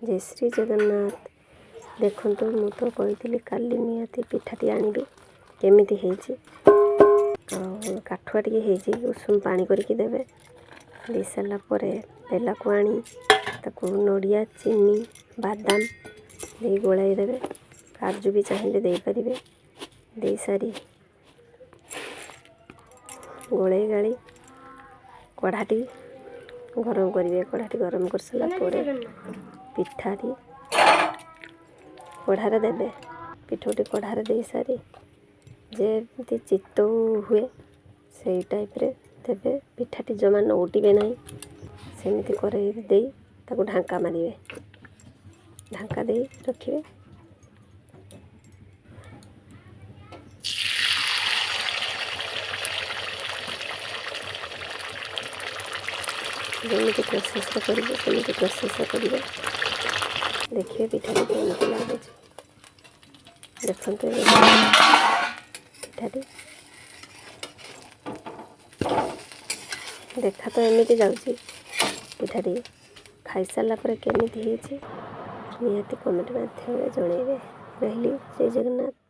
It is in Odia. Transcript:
ଜୟ ଶ୍ରୀ ଜଗନ୍ନାଥ। ଦେଖନ୍ତୁ, ମୁଁ ତ କହିଥିଲି କାଲି ନିହାତି ପିଠାଟି ଆଣିବି। କେମିତି ହେଇଛି? ଆଉ କାଠୁଆ ଟିକେ ହେଇଛି। ଉଷୁମ ପାଣି କରିକି ଦେବେ। ଦେଇସାରିଲା ପରେ ବେଲାକୁ ଆଣି ତାକୁ ନଡ଼ିଆ, ଚିନି, ବାଦାମ ଦେଇ ଗୋଳାଇ ଦେବେ। କାଜୁ ବି ଚାହିଁଲେ ଦେଇପାରିବେ। ଦେଇସାରି ଗୋଳେଇ ଗାଳି କଢ଼ାଟି ଗରମ କରିବେ। କଢ଼ାଟି ଗରମ କରିସାରିଲା ପରେ ପିଠାଟି କଢ଼ାରେ ଦେବେ। ପିଠଉଟି କଢ଼ାରେ ଦେଇସାରି ଯେମିତି ଚିତଉ ହୁଏ, ସେଇ ଟାଇପ୍ରେ ଦେବେ। ପିଠାଟି ଜମା ନଉଟିବେ ନାହିଁ। ସେମିତି କରେଇ ଦେଇ ତାକୁ ଢାଙ୍କା ମାରିବେ, ଢାଙ୍କା ଦେଇ ରଖିବେ। ଯେମିତି ପ୍ରୋସେସ୍ରେ କରିବେ, ସେମିତି ପ୍ରୋସେସ୍ରେ କରିବେ। ଦେଖିବେ ପିଠାଟି କେମିତି ଲାଗୁଛି। ଦେଖନ୍ତୁ, ଏବେ ପିଠାଟି ଦେଖା ତ ଏମିତି ଯାଉଛି, ପିଠାଟି ଖାଇସାରିଲା ପରେ କେମିତି ହେଇଛି ନିହାତି କମେଣ୍ଟ ମାଧ୍ୟମରେ ଜଣାଇବେ। ରହିଲି, ଜୟ ଜଗନ୍ନାଥ।